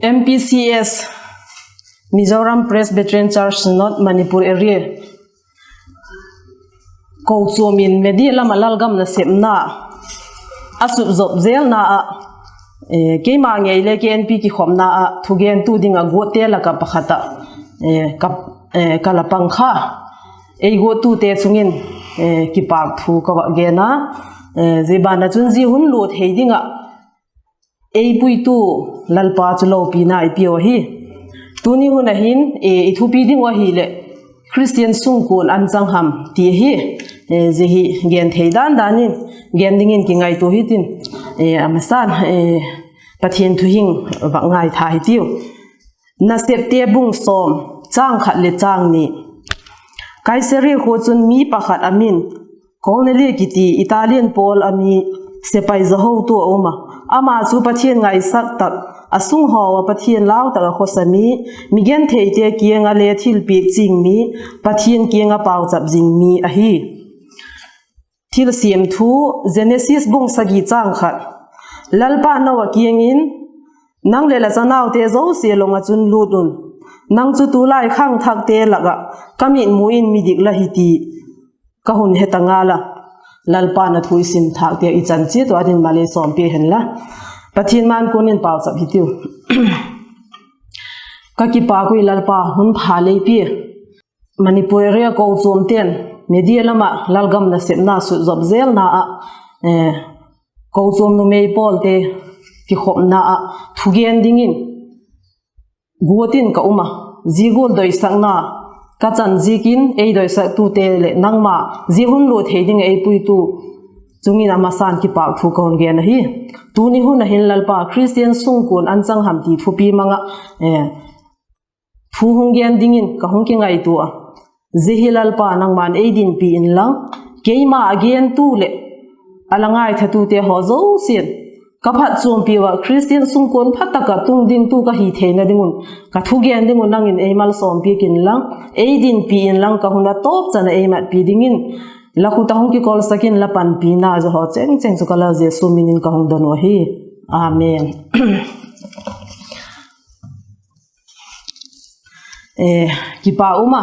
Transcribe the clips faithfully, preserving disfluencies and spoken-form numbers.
M P C S, Mizoram Presbyterian Church Synod Manipur Area, kochuam in media lam ah lalgam nasepna a sutzop zelna ah, eh, keima ngei le K N P kikhopna ah thugentu ding ah guatte lak ah pakhat ah, eh, ka, eh, ka la pang kha. Ei guattute chung in, eh, kipak thu ka va gen a, eh, zia ban ah chun zia hun lut thei ding ah ei puitu Lalpa chu lopina i piau ahi. Tuni hun ah hin, eh, i thupi ding uh ahileh Christian sungkuan an chang ham ti ahi. Eh, zia hi gen thei dan dan in, gen dingin kingaitua hitin, eh, a masan, eh, Pathian thu hing va ngaitha hitiu. Nasepte bung sawm, chang khat le chang ni. Kaisari khua chun mi pakhat a min Korneli kiti Italian pawl a mi sepai zahotu a um a. Ama chu Pathian ngaisak tak, a sunghaw ah Pathian lau tak a khawsa mi, mi gentheite kiang ah le thilpiak ching mi, Pathian kiang ah pauchap zing mi ahi. Thilsiam thu, Genesis bung sagi chang khat. Lalpa Noah kiang in, nang le la chanaute zosia long ah chun lut un. Nang chu tulai khangthakte lak ah ka mitmu in midik la hi ti ka hun he ta ngal a. Lalpa'n a thu i sim thâkte i chan chiat uh a ding malei sawmpi hen la. Pathian man kuan in pauchap hitiu. Ka kipak ui Lalpa, hun pha lei pia. Manipur area kochuamte'n media lam ah lalgam nasepna sutzop zelna ah, eh, kochuam numei pawlte kikhopna ah thugen dingin guat in ka um a, zia gual doisakna ka chan ziakin ei doisaktute leh nangma zia hun lut thei ding ei puitu chung in a masan kipak thu ka hun gen ahi. Tuni hun ah hin Lalpa, Christian sungkuan an chang ham ti thupi mang ah, eh, thu hung gen dingin ka hung kingaitua a. Zia hi Lalpa nangma'n ei dinpi inlang, keima a gentu leh a la ngaithatute haw zosia'n ka phatchuampi ua Christian sungkuan pha tak ah tung dingtu ka hi theina ding un, ka thugen ding un nang in ei malsawmpiak inlang, ei dinpi inlang, ka hun a tawp chan ah ei matpi dingin la khut ah hung kikolsak in, la panpina zaw haw chengcheng chu ka Lal Jesu min in ka hung don uh ahi. Amen. Eh, kipak um a.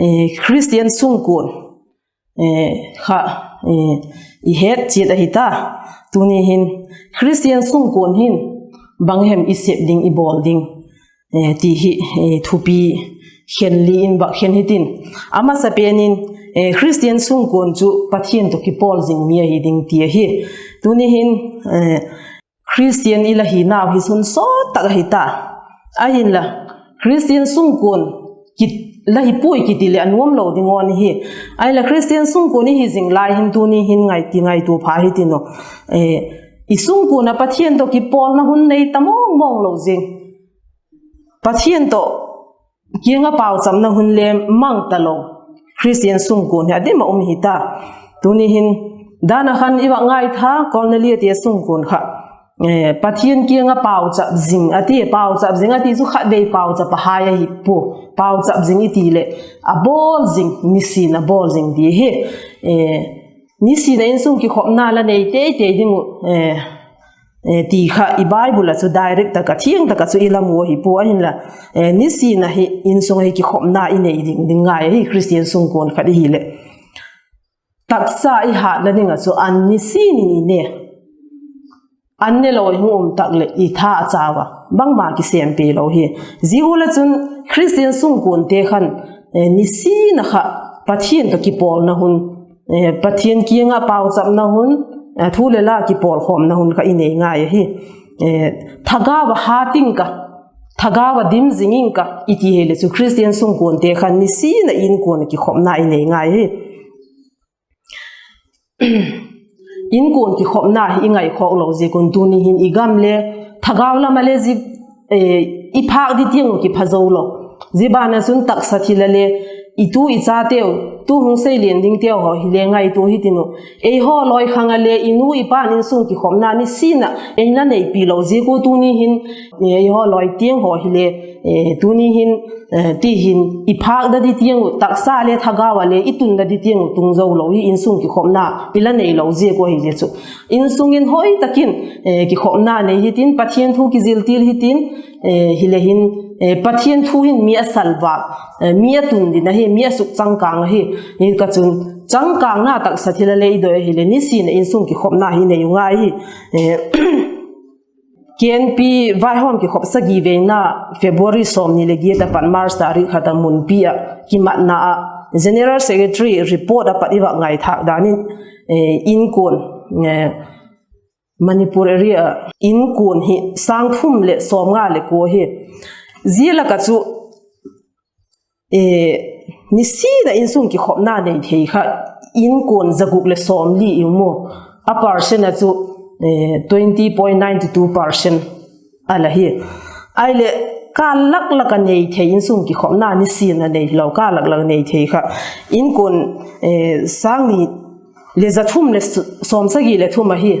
Eh, Christian sungkuan, eh, kha, eh, i het chiat ahi ta. Tuni hin Christian sungkuan hin bang hem i sep ding, i bawl ding, eh, ti hi, eh, thupi khen li in vak khen hitin. A masapen in, eh, Christian sungkuan chu Pathian tawh kipawl zing mi ahi ding ti ahi. Tuni hin, eh, Christian i la hinau hi sun sawt tak ahi ta. Ahinla, Christian sungkuan ki, la hi puai kiti leh a nuam lo ding aw ni hi. Ahinla, Christian sungkuan i hi zing lai hin tuni hin ngai, kingaitua pha hitin uh. Eh, i sungkuan ah Pathian tawh kipawlna hun nei ta mawng mawng lo zing. Pathian tawh kiang ah pauchapna hun le mang ta lo Christian sungkuan hi a dim ah um hi ta. Tuni hin, dan ah khan i va ngaitha Korneliate sungkuan kha, eh, Pathian kiang ah pauchap zing a ti, pauchap zing a ti chu khatvei pauchap a hai ahi pua. Pauchap zing i ti leh a bawl zing, nisin a bawl zing ti hi. Eh, nisin a insung kikhopna la nei tei tei ding uh, eh, eh, ti kha i Bible ah chu direct tak ah, thiang tak ah chu i la mu ahi pua, ahinla, eh, nisin a hi insung a hi kikhopna i nei ding, ding ngai ahi Christian sungkuan khat i hi leh. Taksa i hatna ding ah chu an nisin in i ne. An ne lo i hung um tak leh i tha a chau a, bangma kisem pe lo hi. Zia gual ah chun Christian sungkuante khan, eh, nisin a kha Pathian tawh kipawlna hun, eh, Pathian kiang ah pauchapna hun, eh, thu le la kipawlkhawmna hun kha i nei ngai ahi. Eh, thagau a hat ing ka, thagau a dim zing ing ka i ti hileh chu Christian sungkuante khan nisin a inkuan kikhopna i nei ngai ahi. Inkuan kikhopna hi i ngaikhawk lo ziak un tuni hin i gam le thagau lam ah le zi, eh, i phâk di tiang uh kipha zo lo. Zia ban ah chun taksa thil ah le i tu i chateu, tu hung sei lian dingteu haw hile ngaitua hitin u. Eihaw lawi khang a le i nu i pa'n insung kikhopna nisin a ei na neipi lo ziak ua tuni hin, eihaw lawi tiang haw hile, eh, tuni hin, eh, ti hin i phâk da di tiang u, taksa le thagau a le i tun da di tiang u tung zo lo hi insung kikhopna i la nei lo ziak ua hi zia chu. Insung in hoi takin, eh, kikhopna nei hitin, Pathian thu kizil til hitin, eh, hile hin, eh, Pathian thu hin mi a salvâk, eh, mi a tun din ahi, mi a suk changkâng ahi. Hi ka chun changkângna taksa thil a le i doi ahile nisin a insung kikhopna hi nei u ngai hi. Eh, K N P vaihawm kikhop sagi veina February sawmni le giat a pat March tarik khat a Munpi ah kimatna ah General Secretary report a pat i va ngaithâk dan in, eh, inkuan, eh, Manipur area inkuan hi sâng thum le sawmnga le kua hi. Zia lak ah chu, eh, nisin a insung kikhopna nei thei kha inkuan za guk le sawmli i um u. A percent a chu, eh, twenty point nine two percent a la hi. Ahile, kâl lak lak a nei thei insung kikhopna nisin a nei hilo, kâl lak lak a nei thei kha inkuan, eh, sâng ni le za thum le s-, sawmsagi le thum ahi.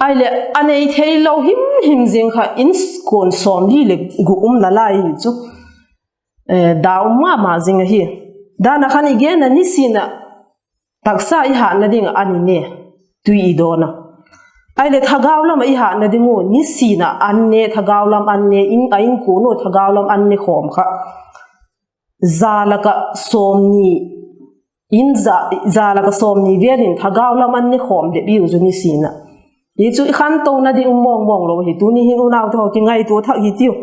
Ahile, a nei thei lo him him zing kha inkuan sawmli le guk um nalai hi chu, eh, dau ma ma zing ahi. Dan a khan i gen a nisin a taksa i hatna ding ah an i ne, tui i dawn a. Ahile thagau lam ah i hatna ding u, nisin a an ne, thagau lam an ne, in, a inkuan u thagau lam an ne khawm kha za lak ah sawmni, in za, za lak ah sawmni vel in thagau lam an ne khawm bep i u chu nisin a. Hi chu i khantona ding um mawng mawng lo hi, tuni hin unaute haw kingaitua thak hi tiu.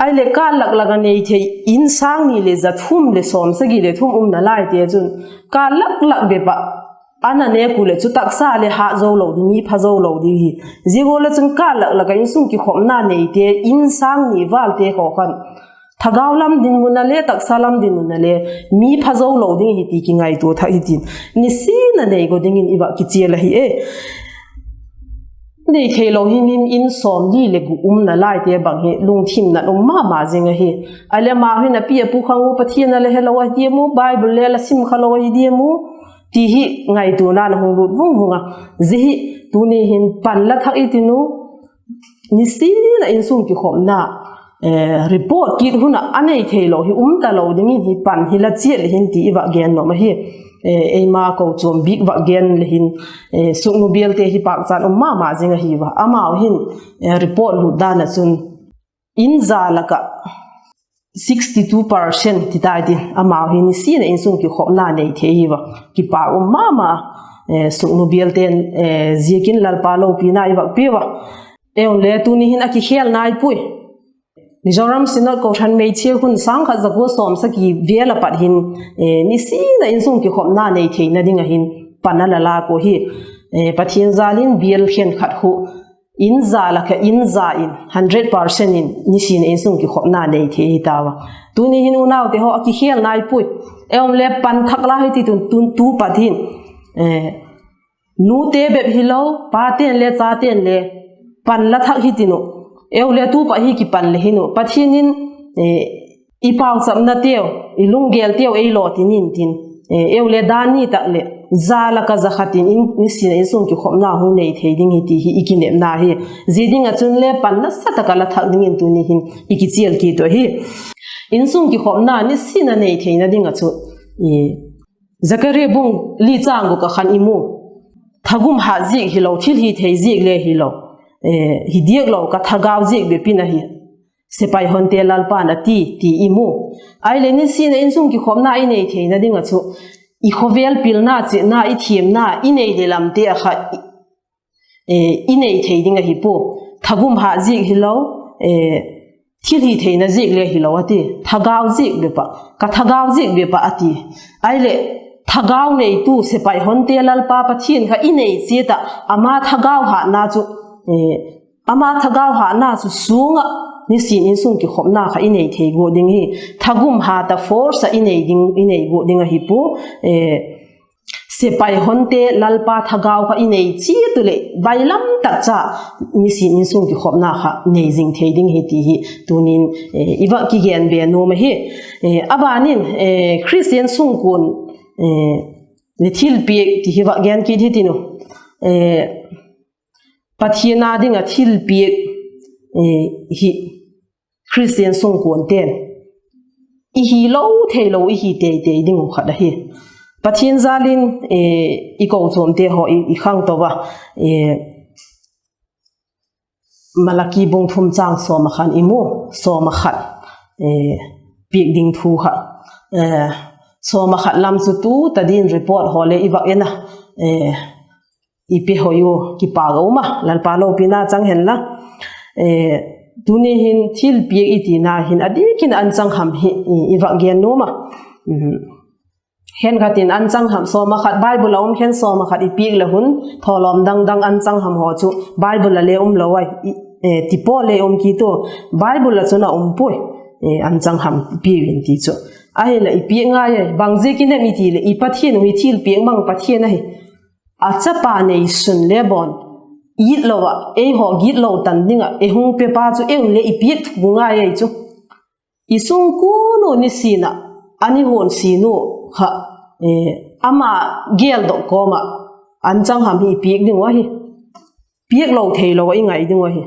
Ahile kâl lak lak a nei thei in sâng ni le za thum le sawmsagi le thum um nalaite chun kâl lak lak bep ah an a nêk u le chu taksa le hât zo lo ding, mi pha zo lo ding hi. Zia gual a chun kâl lak lak a insung kikhopna neite in sâng ni valte haw khan thagau lam dinmun a le taksa lam dinmun a le mi pha zo lo ding hi ti kingaitua thak hitin, nisin a nei go dingin i va kichial ahi e. Nei thei lo him him in sawmli le guk um nalaite bang hi lungthim nat um ma ma zing ahi. Ahile amau hin a pi a pu khang u Pathian a le he lo ahi diam u, Bible le la sim kha lo ahi diam u, ti hi ngaituana a hung lut vung vung a. Zia hi tuni hin pan la thak i tin u, nisin a insung kikhopna, eh, report kit hun ah a nei thei lo hi um ta lo dingin hi pan hi la chiat le hin ti i va gen nuam ahi. Eh, eima kochuam bik va gen le hin, eh, suknu bialte hi pâkchan um ma ma zing ahi ua. Amau hin, eh, report lut dan a chun in za lak ah sixty two percent ti tai ti, amau hi nisin a insung kikhopna nei thei hi ua. Kipâk um ma ma, eh, suknu bialte'n, eh, ziakin Lalpa lopina i va pe ua. Eun le tuni hin a kikhel nai puai. Mizoram Synod Kohran Meithia hun sâng khat za kua sawmsagi vel a pat hin, eh, nisin a insung kikhopna nei theina ding ah hin pan a la lâk u hi. Eh, Pathian jal in bial khenkhat khu in za lak ah in za in hundred percent in nisin a insung kikhopna nei thei hi tau a. Tuni hin unaute haw a kikhel nai puai. Eun le pan thak la hi ti tun, tun tu pat hin, eh, nute bep hilo, pate'n le chate'n le pan la thak hi tin u. Eun le tu pat hi kipan le hin u, Pathian in, eh, i pauchapnateu, i lunggelteu ei lawtin in tin, eh, eun le dan ni tak le za lak ah za khat in, in, nisin a insung kikhopna hung nei thei ding hi ti hi i kinepna hi. Zia ding ah chun le pan nasa tak a la thak dingin tuni hin i kichial kit u ahi. Insung kikhopna nisin a nei theina ding ah chu, eh, Zakaria bung li châng guk ah khan i mu. Thagum hat ziak hilo, thil hithei ziak le hilo, eh, hi diak lo, ka thagau ziak bep in ahi, sepai honte Lalpa'n a ti, ti i mu. Ahile nisin a insung kikhopna i nei theina ding ah chu i khawvel pilna, chiatna, i thiamna, i nei le lamte ah kha i, eh, i nei thei ding ahi pua. Thagum hat ziak hilo, eh, thil hitheina ziak le hilo a ti. Thagau ziak bep ah, ka thagau ziak bep ah a ti. Ahile thagau neitu sepai honte Lalpa Pathian kha i nei chiat ah ama thagau hatna chu, eh, ama thagau hatna chu sung ah nisin insung kikhopna kha i nei thei guat ding hi. Thagum hat a force ah i nei ding, i nei guat ding ahi pua, eh, sepai honte Lalpa thagau kha i nei chiat u leh, bailam tak cha nisin insung kikhopna kha nei zing thei ding hi ti hi tunin, eh, i va kigen be nuam ahi. Eh, a ban in, eh, Christian sungkuan, eh, le thilpiak ti hi va gen kit hi tin u. Eh, Pathian â ding ah thilpiak, eh, hi Christian sungkuante'n i hi lo thei lo, i hi tei tei ding uh khat ahi. Pathian zal in, eh, i kochuamte haw i, i khangto a, eh, Malaki bung thum chang sawm ah khan i mu, sawm ah khat, eh, piak ding thu kha. Eh, sawm ah khat lam chu tu ta din report haw le i va en a, eh, i pe hoi u, kipak a um a, Lalpa lopina chang hen la. Eh, tuni hin thilpiak i tina hin a diak in anchang ham hi i, i va gen nuam a. Um, hen khat in anchang ham sawm ah khat Bible a um khen sawm ah khat i piak le hun, thawlawm dang dang anchang ham haw chu Bible a le um lo ai, i, eh, ti pawl le um kit u, Bible a chun a um puai, eh, anchang ham piak in ti chu. Ahinla i piak ngai ai, bang ziakin em i ti le i Pathian uh hi thilpiak mang Pathian ahi. A chapa neisun le bawn, it lo ah, ei haw gitlo tan ding ah, ei hung pepa chu ei un le i piak thuk ngai ai chu. I sungkuan u nisin ah, a ni hun sin u kha, eh, ama geldok kawm ah, anchang ham hi i piak ding uh ahi. Piak lo thei lo ah i ngai ding uh ahi.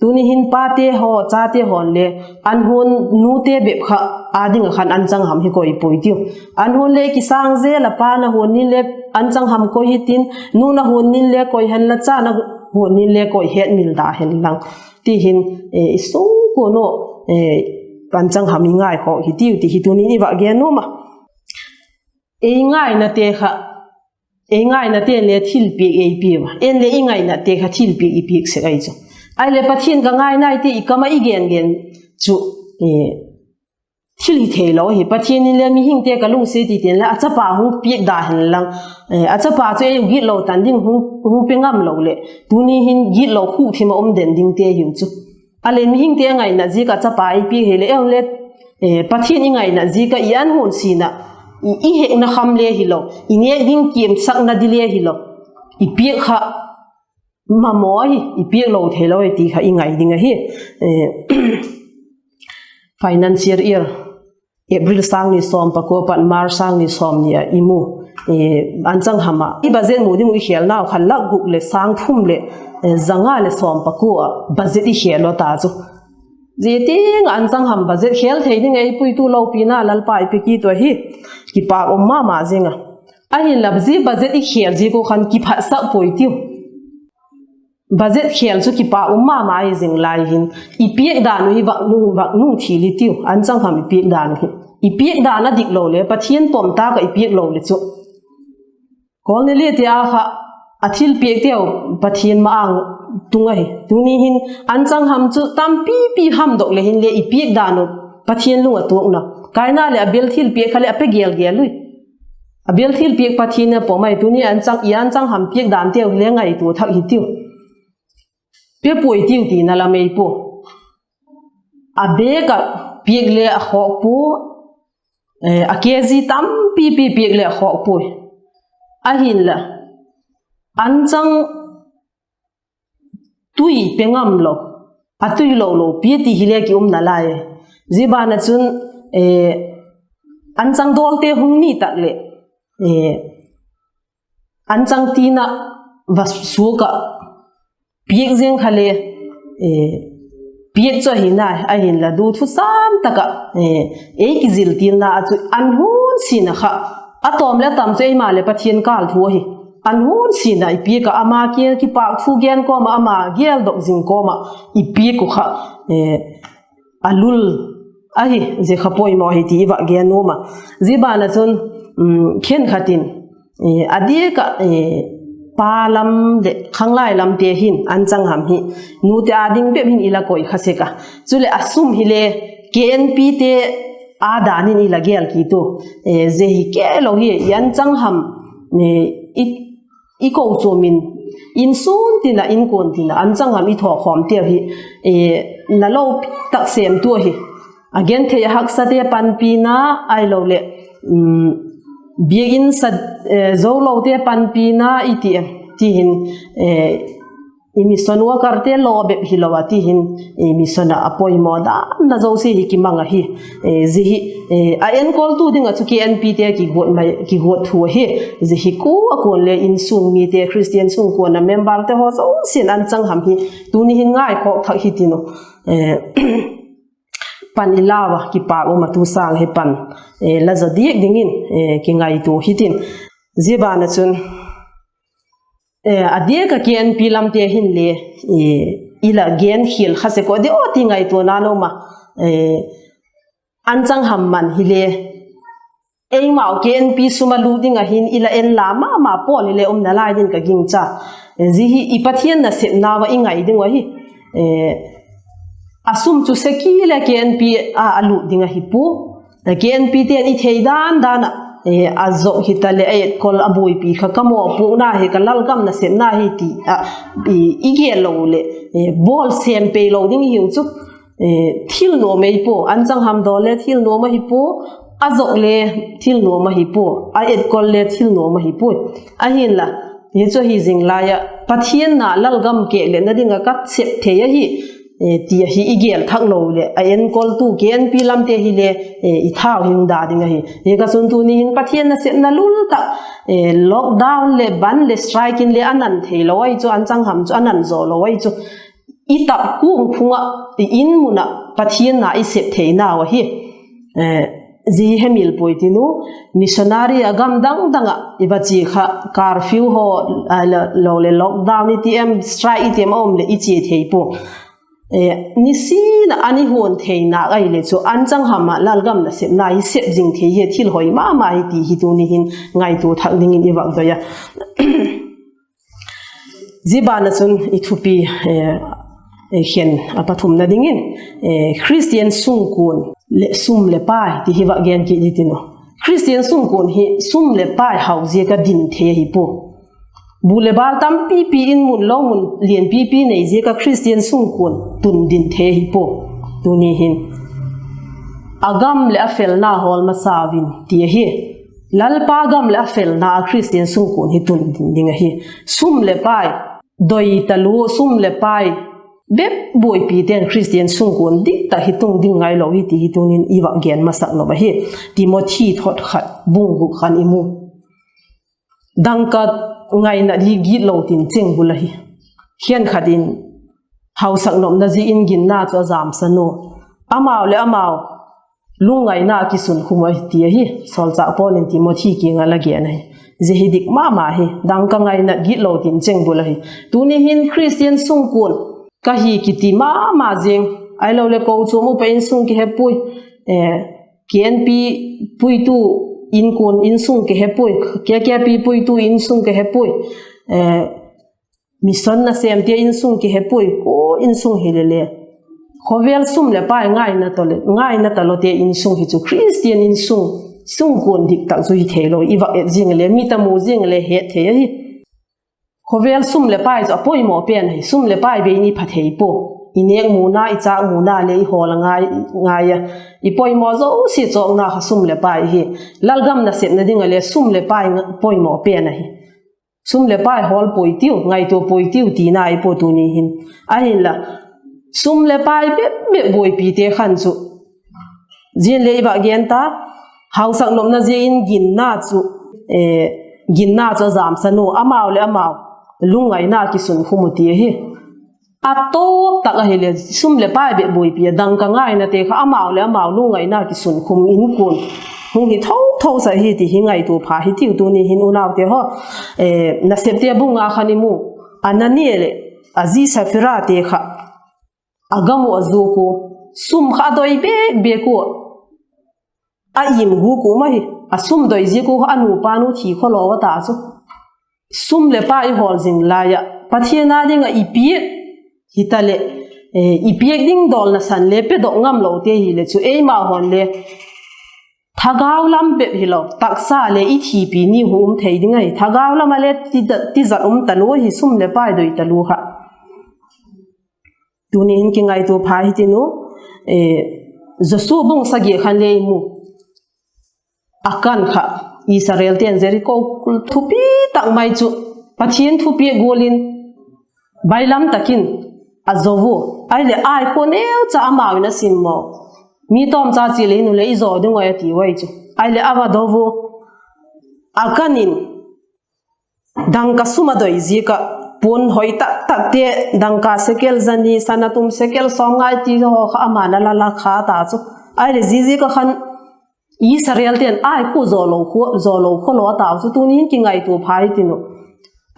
Tuni hin pate haw, chate haw le, an hun nute bep kha, â ding ah khan anchang ham hi koi puai tiu. An hun le kisâng zel a, pa na hun nin le anchang ham koi hi tin, nu na hun nin le koi hen la, cha na hun nin le koi het mil da hen lang. Ti hin, eh, i sungkuan u, eh, anchang ham i ngai khawk hi tiu ti hi tunin i va gen nuam a. Ei ngainate kha, ei ngainate'n le thilpiak ei piak a, en le i ngainate kha thilpiak i piak sek ai chu. Ai le Pathian ka ngai nai ti i kam ah i gen gen chu, eh, thil hi thei lo hi. Pathian in le mihingte ka lungsiat ti tin le a chapa hung piak da hen lang, eh, a chapa chu ei gitlo tan ding hung, hung pe ngam lo le, tuni hin gitlo khuk thim ah um den dingte hiu chu. A le mihingte ngaina ziak ah chapa i piak hi le, ei le, eh, Pathian i ngaina ziak ah i an hun sin ah, i, i hekna kham le hilo, i nêk ding kiamsakna di le hilo, i piak kha mamaw hi, i piak lo thei lo hi ti kha i ngai ding ahi. Eh, financial year, April sâng ni sawm pakua pat March sâng ni sawm ni ah i mu, eh, anchang ham ah i budget mu ding uh i khêl nau khan lak guk le sâng thum le, eh, zanga le sawm pakua ah budget i khêl lo ta chu. Zia tiang anchang ham budget khêl thei ding ei puitu lopina Lalpa i pe kit u ahi. Kipak um ma ma zing a. Ahinla zia budget i khêl ziak u khan kiphatsak puai tiu. Budget khêl chu kipak um ma ma hi zing lai hin, i piak dan uh hi vak nung, vak nung thil hi tiu, anchang ham i piak dan uh hi. I piak dan a dik lo le, Pathian pom tak ah i piak lo le chu. Cornelia te a kha, a thilpiakte uh Pathian ma-âng tung ahi. Tuni hin, anchang ham chu tampipi hamdok le hin le i piak dan uh Pathian lung a tuakna. Kaina le Abel thilpiak kha le a pe gel gel ui. Abel thilpiak Pathian a pom ai, tuni anchang, i anchang ham piak dante uh le ngaitua thak hi tiu. Pe puai tiu tina lam ei pua. A bêk ah piak le a khawk pua, eh, a kg tampipi piak le a khawk puai. Ahinla, anchang tui pe ngam lo, a tui lo lo pia ti hi le ki um nalai. Zia ban ah chun, eh, anchang dawlte hung ni tak leh, eh, anchang tina va suak ah piak ziang kha le, eh, piak chu ahi nai, ahinla du thusam tak ah, eh, ei kizil tilna ah chu an hun sin ah kha, a tawm le a tam chu eima le Pathian kâl thu ahi. An hun sin ah i piak ah ama kiang kipak thu gen kawm ah, ama geldok zing kawm ah i piak uh kha, eh, a lul ahi, zia kha poimaw hi ti i va gen nuam a. Zia ban ah chun, um, khenkhat in, eh, a diak ah, eh, pa lam le khanglai lamte hin anchang ham hi nute â ding bep hin i la koi kha sek a. Chuleh a sum hi le K N P te â dan in i la gel kit u. Eh, zia hi kei lo hi, i anchang ham, eh, i, i kochuam in, insung tin ah, inkuan tin ah anchang ham i thawkhawmte uh hi, eh, na lopi tak sêmtu ahi. A genthei a haksate panpina ahiloleh, um, Biakin sa, eh, zo lote panpina i ti em? Ti hin, eh, i mission workerte law bep hilo a, ti hin, i mission ah a poimaw dan a zosia hi kimang ahi. Eh, zia hi, eh, a enkawltu ding ah chu K N P te kiguat mai, kiguat thu ahi. Zia hi kua kuan le insung mite, Christian sungkuan a memberte haw zosia'n anchang ham hi tuni hin ngaikhawk thak hitin u. Eh, pan i lau a, kipak um a, tu sâng hi pan, eh, la zaw diak dingin, eh, kingaitua hitin. Zia ban ah chun, eh, a diak a K N P lamte hin le, eh, i la gen khial kha sek uh a diam aw ti ngaituana um a, eh, anchang ham man hile, eimau K N P sum a lut ding ah hin i la en la ma ma pawl hile um nalai ding ka gingcha. Zia hi i Pathian nasepna ah i ngai ding uh ahi. Eh, a sum chu seki le K N P a, a lut ding ahi pua. K N P te'n i thei dan dan ah, eh, a zok hita le a etkawl a buaipi kha ka mawpuakna hi, ka lalgam nasepna hi ti a, i, i gel lo le, eh, bawl sem pei lo ding i hiu chu. Eh, thil nuam ahi pua, anchang ham dawl le thil nuam ahi pua, a zok le thil nuam ahi pua, a etkawl le thil nuam ahi pua. Ahinla, hi chu hi zing lai ah, Pathian na lalgam keh le na ding ah ka sep thei ahi, eh, ti ahi i gel thak lo le, a enkawltu K N P lamte hile, eh, i thau hing da ding ahi. Hi ka sun tuni hin Pathian nasepna lul tak, eh, lockdown le ban le strike in le a nan thei lo ahi chu, anchang ham chu a nan zaw lo ahi chu. I tap kung phung ah, i in mun ah Pathian na i sep theinau ahi. Eh, zia hemil puai tin u, missionary a gam dang dang ah i va chia kha, curfew haw, a lo, lo le lockdown i ti em, strike i ti em a um le i chia thei pua. Eh, nisin a ni huan theina ahile chu anchang ham ah lalgam nasepna hi sep zing thei hi thil hoi ma ma hi ti hi tuni hin ngaitua thak dingin i vak doi a. Zia ban ah chun i thupi, eh, eh, khen a pathumna dingin, eh, Christian sungkuan le sum le pai ti hi vak gen kit hitin u. Christian sungkuan hi sum le pai hau ziak a din thei ahi pua. Bu le bal tampipi in mun lo mun lianpipi nei ziak a Christian sungkuan tun din thei ahi pua. Tuni hin a gam le a felna hawl masa un ti ahi. Lalpa gam le a felna a Christian sungkuan hi tun din ding ahi. Sum le pai doi talu, sum le pai bep buaipi ten Christian sungkuan dik tak hi tung ding ngailo hi ti hi tunin i vak gen masak lo ahi. Timothy thot khat bung guk khan i mu. Dangka ngaina di gitlo tin chengbul ahi. Khenkhat in hausak nopna zia in ginna chu a zamsan u. Amau le amau lungngaina kisunkhum ahi ti ahi. Sawlchâk Paul in Timothy kiang ah la gen ahi. Zia hi dik ma ma hi. Dangka ngaina gitlo tin chengbul ahi. Tuni hin Christian sungkuan ka hi kiti ma ma zing. Ahilo le kochuam upa insung kihe puai. Eh, K N P puitu inkuan insung kihe puai. K K P puitu insung kihe puai. Eh, mission nasêmte insung kihe puai, kua insung hi le le. Khawvel sum le pai ngaina talo, ngaina talote insung hi chu Christian insung, sungkuan dik tak chu hi theilo, i vak et zing le, mit a mu zing le het thei ahi. Khawvel sum le pai chu a poimaw pen ahi, sum le pai bei in i pha thei pua. I nêk muna, i châk muna le i hawl a ngai, ngai a. I poimaw zosia chawkna kha sum le pai hi. Lalgam nasepna ding a le sum le pai nga-, poimaw pen ahi. Sum le pai hawl puai tiu, ngaitua puai tiu tina i pua tuni hin. Ahinla, sum le pai bep bep buaipite khan chu. Zia le i vak gen ta, hausak nopna zia in ginna chu, eh, ginna chu a zamsan u, amau le amau lungngaina kisunkhum u ti ahi. A tawp tak ahile, sum le pai bep buaipi a dangka ngainate kha amau le amau lungngaina kisunkhum inkuan hung hi tho tho sa hi ti hi ngaitua pha hi tiu tuni hin unaute haw. Eh, Nasepte bung nga khan i mu. Anania le a zi Saphirate kha a gam u a zuak u, sum kha a doi bek bek u. A im guk u ma hi, a sum doi ziak u a nupa nu thi khawlo a ta chu. Sum le pai i hawl zing lai ah, Pathian a ding ah i piak hita le, eh, i piak ding dawlna san le pedok ngam lote hile chu eima hawn le thagau lam bep hilo, taksa le i thipi ni hu um thei ding ahi, thagau lam a le ti da-, ti zat um talu hi sum le pai doi talu kha. Tuni in kingaitua pha hi tinu, eh, Joshua bung sagi khan le i mu. Akan kha, Israelte'n Jeriko kul thupi tak mai chu Pathian thupiak gual in bailam tak in a zo u. Ahileh ai khua neu cha amau in a sim maw, mi tawm cha chia le in u le i zo ding uh a ti uai chu. Ahileh a va do u. Akan in dangka sum a doi ziak ah, puan hoi tak takte, dangka sekel zani, sana tum sekel sawmnga ti haw kha ama'n a la la kha ta chu. Ahileh zia ziak ah khan Israelte'n ai khua zo lo khua, zo lo khua lo a tau chu, tuni hin kingaitua pha i tin u.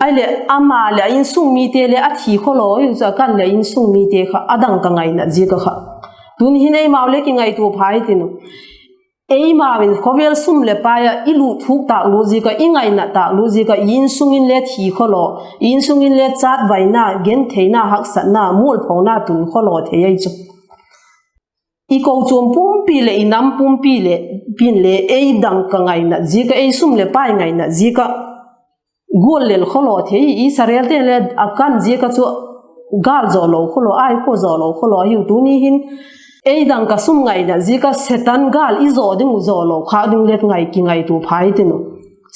Ahileh ama leh a insung mite le a thi khua lo i chu, Akan leh a insung mite kha a dangka ngaina ziak ah kha. Tuni hin eimau le kingaitua pha i tin u. Eimau in khawvel sum leh pai ah i lut thuk tak lo ziak ah, i ngaina tak lo ziak ah, i insung in le thi khua lo, i insung in le chatvaina, gentheina, haksatna, mualphona tun khua lo thei ahi chu. I kochuam pumpi leh i nam pumpi leh pin le ei dangka ngaina ziak ah, ei sum leh pai ngaina ziak ah gual lel khua lo thei, Israelte'n le Akan ziak ah chu gâl zo lo khua lo, ai khua zo lo khua lo ahiu. Tuni hin ei dangka sum ngaina ziak ah Setan gâl i zo ding uh zo lo khâk ding le ngai, kingaitua pha i tin u.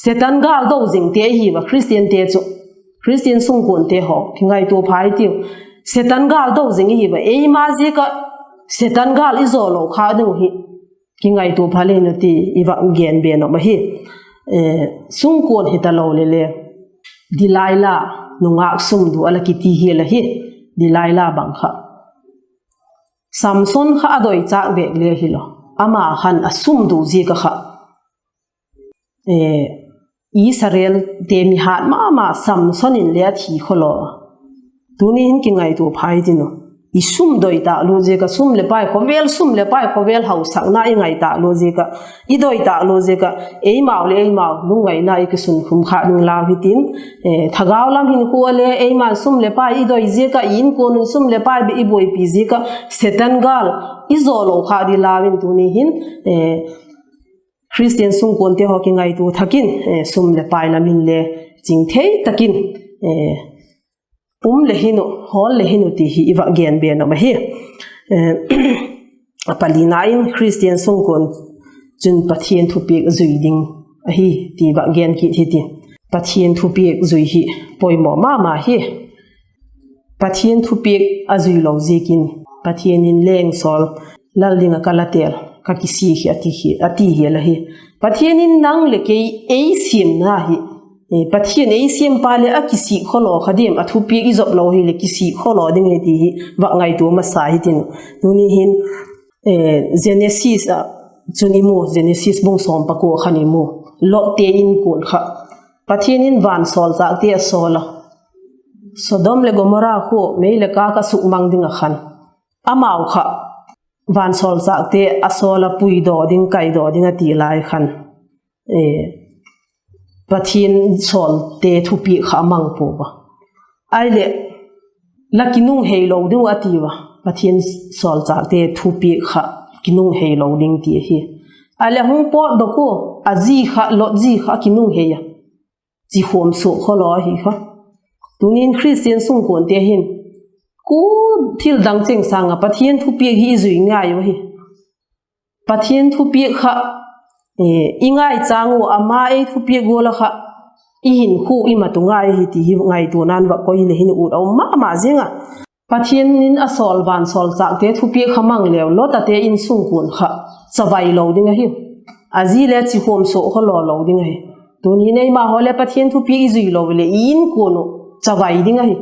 Setan gâl do zingte ahi ua Khristiante chu. Khristian sungkuante haw, kingaitua pha i tiu. Setan gâl do zing i hi ua, eima ziak ah Setan gâl i zo lo khâk ding uh hi kingaitua pha le in u ti i va gen be nop ahi. Sungkuan hi ta lo le le, Delilah nungak sumdu a la kiti hial ahi. Delilah bang kha Samson kha a doi châk bêk le hilo, ama khan a sumdu ziak ah kha Israelte mi hat ma ma Samson in le a thi khua lo. Tuni hin kingaitua pha i tin u. I sum doi tak lo ziak ah, sum leh pai khawvel, sum leh pai khawvel hausakna i ngai tak lo ziak ah, i doi tak lo ziak ah, eimau leh eimau lungngaina i kisunkhum khâk ding lau hitin, thagau lam hinkhua le eima'n sum leh pai i doi ziak ah, i inkuan un sum leh pai bêk i buaipi ziak ah Setan gâl i zo lo khâk ding lau in tuni hin Khristian sungkuante haw kingaitua thak in, sum leh pai lam in le ching thei tak in um le hin u, hawl le hin u ti hi i va gen be nop ahi. A palina in Khristian sungkuan chun Pathian thupiak zui ding ahi ti va gen kit hitin. Pathian thupiak zui hi poimaw ma ma hi. Pathian thupiak a zui lo ziakin Pathian in leng Saul, lal ding ah ka la tel, ka kisik hi a ti hial ahi. Pathian in nang leh kei ei siamna hi, Pathian ei siampa leh a kisik khua lo kha diam, a thupiak i zop lo hileh kisik khua lo ding hi ti hi va ngaitua masa hitin. Tuni hin Genesis ah chun i mu, Genesis bung sawm pakua khan i mu, Lotte inkuan kha Pathian in vansawlchâkte a sawl a, Sodom leh Gomorrah khua mei leh kâk ah sukmang ding ah khan, amau kha vansawlchâkte a sawl a, puidaw ding, kaidaw ding a ti lai khan Pathian sawlte thupiak kha a mang pua a. Ahileh, la kinunghei lo ding uh a ti ua, Pathian sawlchâkte thupiak kha kinunghei lo ding ti ahi. Ahileh hung pawtdok ua, a zi kha, Lot zi kha a kinunghei a, chikhuam suak khua lo ahi kha. Tunin Khristian sungkuante hin, ku thil dang cheng sâng ah Pathian thupiak hi i zui ngai u ahi. Pathian thupiak kha i ngaichâng ua, ama ei thupiak gual ah kha i hinkhua i mat u ngai ahi ti hi ngaituana'n va koi hileh hin ut a um ma ma ziang a. Pathian in a sawl vansawlchâkte thupiak kha mang leu, Lotte insungkuan kha chavai lo ding ahi. A zi le chikhuam suak khua lo lo ding ahi. Tunin eima haw le Pathian thupiak i zui lo leh i inkuan uh chavai ding ahi.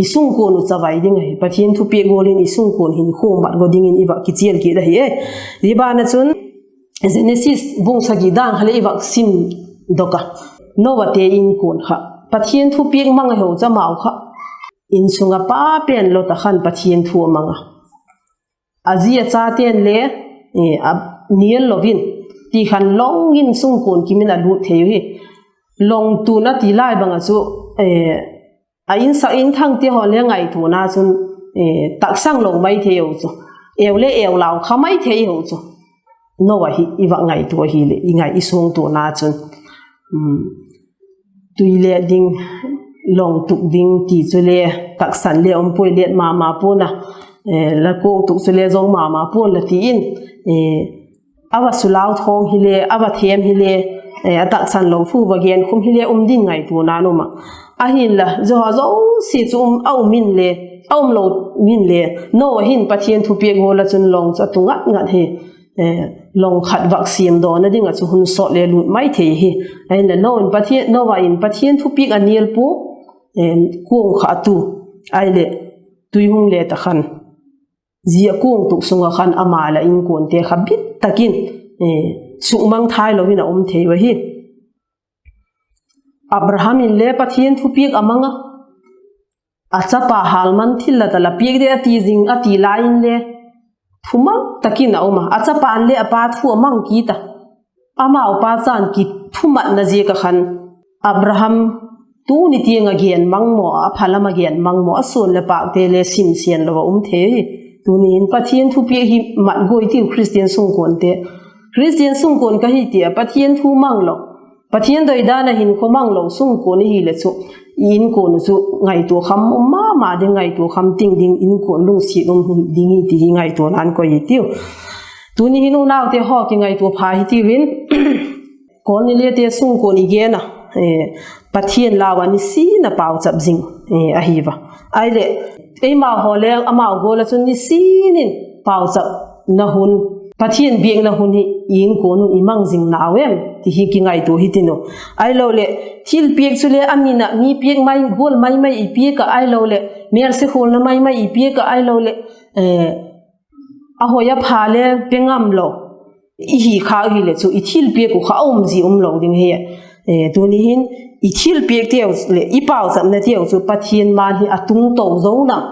I sungkuan uh chavai ding ahi. Pathian thupiak gual in i sungkuan hinkhua mat go dingin i va kichial kit ahi e. Zia ban ah chun Genesis bung sagi dan kha le i va simdok a, Noate inkuan kha Pathian thupiak mang ahi u chu, amau kha insung ah pa pen Lotte khan Pathian thu a mang a, a zi a chate'n le a nial lo in, ti khan long in sungkuan kim in a lut thei uhi. Long tun a ti lai bang ah chu, a insak inthangte haw le ngaituana chun taksang lo mai thei u chu, eu le eu lau kha mai thei u chu. Noa hi i va ngaitua hileh i ngai i sungtuana chun, tui let ding, long tuk ding ti chule taksan le um puai, let ma ma pua'n a, la kuang tuk chule zong ma ma pua'n la ti in, a va sulau thawng hile, a va them hile, eh, a taksan lo thu va gen khum hi le um din ngaituana um a. Ahinla, zia zosia chu um, a um in le, a um lo min le, Noah hin Pathian thupiak gual ah chun long chu a tu ngat ngat hi, eh, long khat vak siam dawna ding ah chu hun sawt le lut mai thei hi. Ahinla, Noah in Pathian, Noah in Pathian thupiak a nial pua, eh, kuang kha a tu, ahileh, tui hung le ta khan. Zia kuang tuk sung ah khan ama leh inkuante kha bit takin, eh, sukmang thai lo in a um thei u ahi. Abraham in le Pathian thupiak a mang a, a chapa hâlman thillat a la piak de a ti zing a ti lai in le, thumang takin a um a, a chapa'n le a pa thu a mang kit a. Amau pa chan kithumatna ziak ah khan Abraham tuni tiang a gen mang maw, a phalam a gen mang maw, a suan leh pâkte le simsian lo a um thei. Tuni hin Pathian thupiak hi mat guai tiu Christian sungkuante. Christian sungkuan ka hi ti a Pathian thu mang lo, Pathian doidan a hinkhua mang lo sungkuan i hi le chu, i inkuan u chu ngaitua kham um ma ma ding, ngaitua kham ting ding, inkuan lungsiat um ding hi ti hi ngaituana'n koi hi tiu. Tuni hin unaute haw kingaitua pha hi tiu in, Cornelia te sungkuan i gen a, eh, Pathian lau a nisin a pauchap zing, eh, ahi va. Ahileh, eimau haw le amau gual ah chun nisin in pauchapna hun, Pathian biakna hun hi i inkuan un i mang zing nau em ti hi kingaitua hi tin u. Ahiloleh, thilpiak chu le a min a mi piak mai gual mai mai i piak ah ahiloleh, mêlse khualna mai mai i piak ah ahiloleh, eh, a hoi a pha le pe ngam lo i hi khâk hi le chu i thilpiak uh kha a um zi um lo ding hi. Eh, tuni hin i thilpiak teu le i pauchapna teu chu Pathian ma'n hi a tung to zo nam,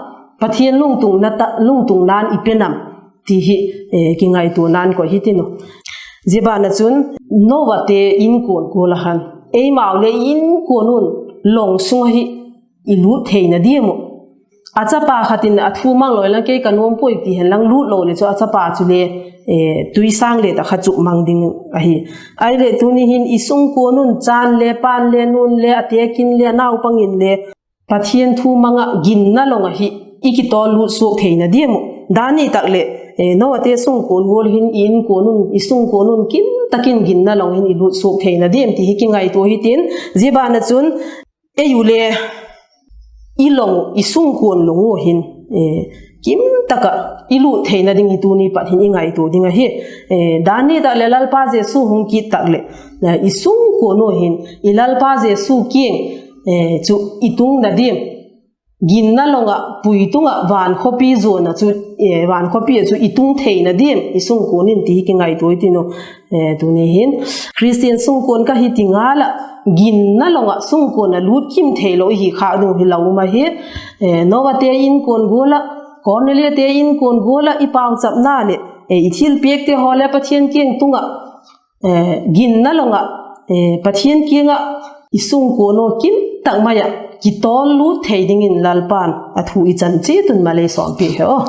Pathian lungtungna ta, lungtungna'n i pe nam ti hi, eh, kingaituana'n koi hi tin u. Zia ban ah chun Noah te inkuan gual ah khan eimau le inkuan un long sung ah hi i lût theina diam uh. A chapa khat in a thu mang lo inlang kei ka nuam puai ti hen lang lût lo le chu a chapa chu le, eh, tuisâng le ta kha chuk mang ding ahi. Ahileh tuni hin i sungkuan un chan le, pa'n le, nu'n le, a tekin le, a naupang in le, Pathian thu mang ah ginna long ah hi i kitawl lût suak theina diam uh. Dan ni tak leh, eh, Noah te sungkuan gual hin i inkuan un, i sungkuan un kim takin ginna long hin i lût suak theina diam ti hi kingaitua hi tin, zia ban ah chun, ei u le, i long, i sungkuan long u hin, eh, kim tak ah i lût theina ding hi tuni pat hin i ngaitua ding ahi. Eh, dan ni tak leh Lalpa Jesu hung kit tak leh, eh, i sungkuan u hin, i Lalpa Jesu kiang, eh, chu i tungna diam, ginna long ah, pui tung ah, van khawpi zuan ah chu, eh, van khawpi ah chu i tung theina diam, i sungkuan in ti hi kingaitua i tin u. Eh, tuni hin, Christian sungkuan ka hi ti ngal ah, ginna long ah sungkuan a lût kim thei lo i hi khâk ding hi lo um ahi. Eh, Noah te inkuan gual ah, Cornelia te inkuan gual ah i pauchapna leh, eh, i thilpiak te haw le Pathian kiang tung ah, eh, ginna long ah, eh, Pathian kiang ah i sungkuan u kim tak mai ah kitawl lût thei dingin Lalpa'n a thu i chan chiat un malei sawmpi he aw.